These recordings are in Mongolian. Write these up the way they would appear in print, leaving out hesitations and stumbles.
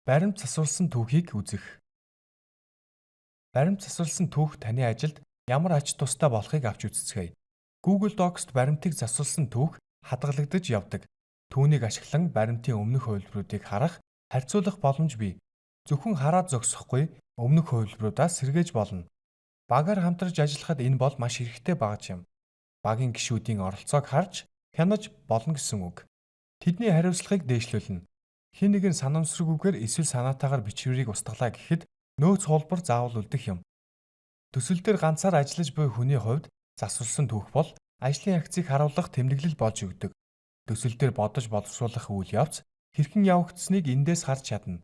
Баримт засварласан түүхийг үзэх. Баримт засварласан түүх таны ажилд ямар ач тустай болохыг авч үзцгээе. Google Docs-т баримтыг засварласан түүх хадгалагдаж явдаг. Түүнийг ашиглан баримтын өмнөх хувилбаруудыг харах, харьцуулах боломж бий. Зөвхөн хараад зогсохгүй, өмнөх хувилбаруудаас сэргээж болно. Багаар хамтарч ажиллахад энэ бол маш хэрэгтэй багаж юм. Багийн гишүүдийн оролцоог харж, хянаж болно гэсэн үг. Тэдний хариуцлагыг дээшлүүлнэ. Хэн нэгэн санамсаргүйгээр эсвэл санаатаагаар бичвэрийг устгалаа гэхэд нөөц хуулбар заавал үлдэх юм. Төсөл дээр ганцаар ажиллаж буй хүний хувьд засварласан түүх бол ажлын ахицыг харуулах тэмдэглэл болж өгдөг. Төсөл дээр бодож боловсруулах үйл явц хэрхэн явагдсаныг эндээс харж чадна.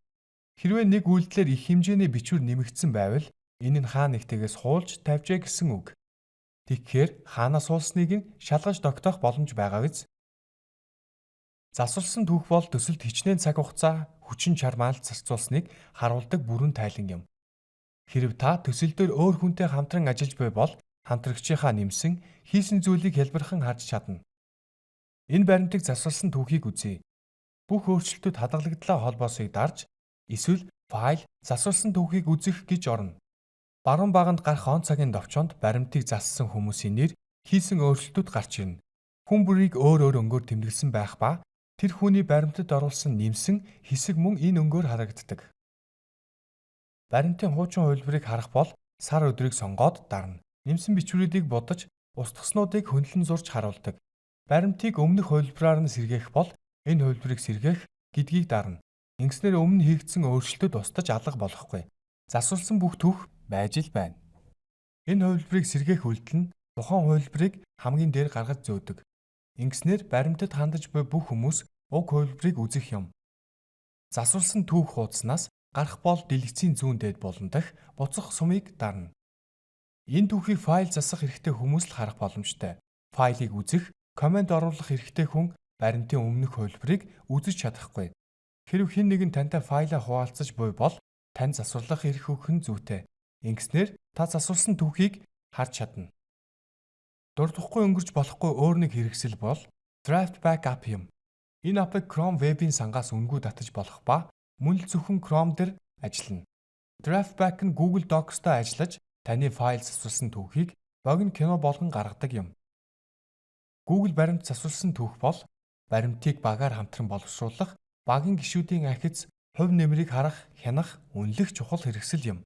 Хэрвээ нэг үйлдэлээр их хэмжээний бичвэр нэмэгдсэн байвал энэ нь хаа нэгтэйгээс хуулж тавьжээ гэсэн үг. Тэгэхээр хаанаас хуулсныг нь шалгаж тогтоох боломж байгаа биз? Засварласан түүх бол төсөлд хичнээн цаг хугацаа, хүчин чармаалт зарцуулсныг харуулдаг бүрэн тайлан юм. Хэрэв та төсөл дээр өөр хүнтэй хамтран ажиллаж буй бол хамтрагчийнхаа нэмсэн, хийсэн зүйлийг хялбархан харж чадна. Энэ баримтыг засварласан түүхийг үзье. Бүх өөрчлөлтүүд хадгалагдлаа холбоосыг дарж эсвэл файл, засварласан түүхийг үзэх гэж орно. Баруун баганд гарах он цагийн товчоонд баримтыг зассан хүмүүсийн нэр, хийсэн өөрчлөлтүүд гарч ирнэ. Хүн бүрийг өөр өөр өнгөөр тэмдэглэсэн байх ба тэр хүний баримтад оруулсан нэмсэн хэсэг мөн энэ өнгөөр харагддаг. Баримтын хуучин хувилбарыг харах бол сар өдрийг сонгоод дарна. Нэмсэн бичвэрүүдийг будаж, устгаснуудыг хөндлөн зурж харуулдаг. Баримтыг өмнөх хувилбараар нь сэргээх бол энэ хувилбарыг сэргээх гэдгийг дарна. Ингэснээр өмнө хийгдсэн өөрчлөлтүүд устдаж алга болохгүй. Засварласан бүх түүх байж л байна. Энэ хувилбарыг сэргээх үйлдэл нь тухайн хувилбарыг хамгийн дээр гаргаж зөөдөг. Ингэснээр баримтад хандаж буй бүх хүмүүс уг хувилбарыг үзэх юм. Засварласан түүх хуудаснаас гарах бол дэлгэцийн зүүн дээд булан дахь буцах сумыг дарна. Энэ түүхийг файл засах эрхтэй хүмүүс л харах боломжтой. Файлыг үзэх, коммент оруулах эрхтэй хүн баримтын өмнөх хувилбарыг үзэж чадахгүй. Хэрэв хэн нэгэн тантай файлаа хуваалцаж буй бол тань засварлах эрх өгөх нь зүйтэй. Ингэснээр та засварласан түүхийг харж чадна. Дурдахгүй өнгөрч болохгүй өөр нэг хэрэгсэл бол Draft Back App юм. Энэ app-ыг Chrome вебийн сангаас үнэгүй татаж болох ба мөн л зөвхөн Chrome дээр ажиллана. Draft Back нь Google Docs-той ажиллаж таны файл засварласан түүхийг богино кино болгон гаргадаг юм. Google баримт засварласан түүх бол баримтыг багаар хамтран боловсруулах, багийн гишүүдийн ахиц, хувь нэмрийг харах, хянах, үнэлэх чухал хэрэгсэл юм.